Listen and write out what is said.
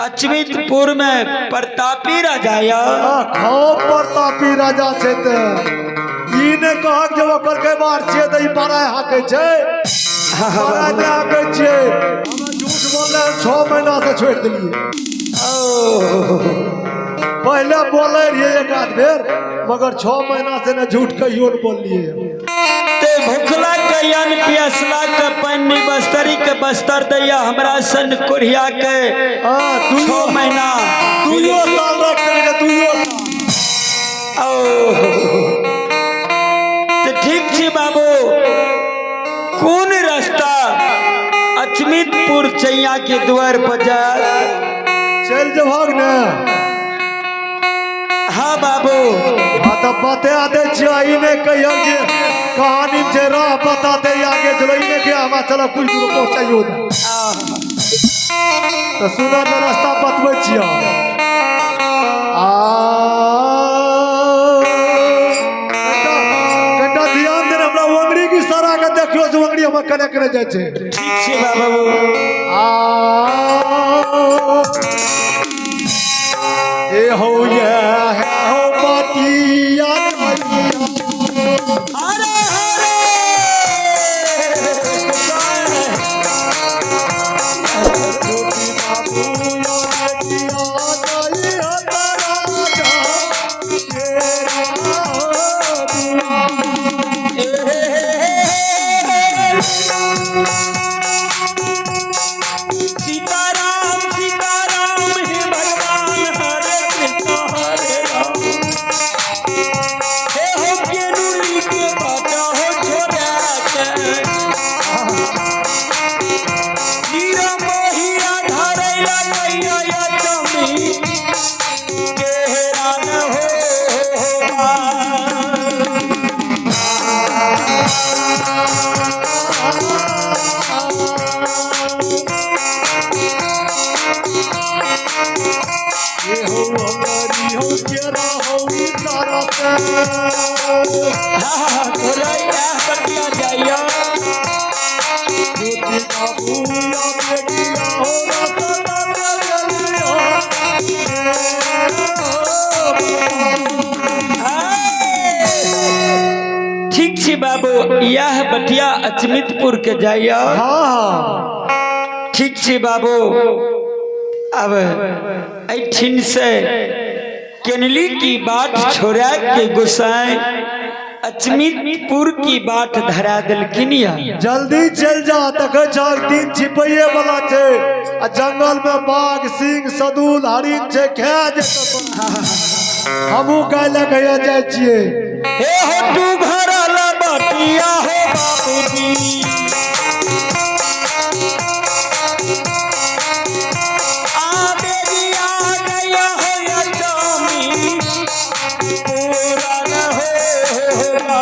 अचमितपुर में प्रतापी राजा या खूब प्रतापी राजा छै तऽ ई नहि कहक जे ओकर के बार छियै तऽ ई बड़ा हाकै छै बड़ा नहि हाकै छियै। हमरा झूठ बोलले 6 महीना से छोड़ि देलियै। पहिले बोलै रहियै एक आध बेर, मगर 6 महीना से ने झूठ कहियो ने बोललियै। ते भुखला के अन्न, पियासला के पानि, बस्तरी के बस्तर दैया हमरा सन कोढ़िया के। 6 महीना 2 साल रख सकै छै, 2 साल। ओ ते ठीक छी बाबू, कोन रास्ता अचमितपुर चैया के द्वार पर जाय? चलि जेबहक ने? हाँ बाबू। हाँ तऽ बता दै छियै, ई नहि कहियौ जे कहानी छै राह बता दे आगे चलो, ई नहि कि हमरा चलो कुछ दूर पहुँचाइयो दे। तऽ सुनऽ तऽ रास्ता बतबै छियौ। आ कनिटा ध्यान देने हमरा ओंगरी के इशारा के देखियौ जे ओंगरी हमर कने कने जाइ छै। ठीक छै बाबू। आ ए हो ये है हो बाटिया हरे हरे। सीताराम सीताराम हे भगवान, हरे कृष्ण हरे राम। हे हो केनुली के बाटा हो छोड़ा के नीरा मोहिया धरैला कैया या चमी के हेरान हो। ये हो हमारी हो केरा हो सारा पे। हाँ घोरैया बटिया जाइया। ज्योति बाबू या बेटिया हो ठीक छी बाबू, यह बटिया अचमितपुर के जाइया। हाँ। ठीक छी बाबू। अब एठिन से केनली की बाट छोड़ा के गोसाई अचमितपुर की बाट धरा देलखिन या। जल्दी चल जा, देखै छह दिन छिपैये वाला छै आ जंगल में बाघ सिंह सदुल हरिण छै, खा जेतौ। हमहूँ काल्हि कहिया जाइ छियै। हे हो तू घर ला बटिया हो बाबूजी, आ बेरिया गया हो या चामी पूरा न होगा।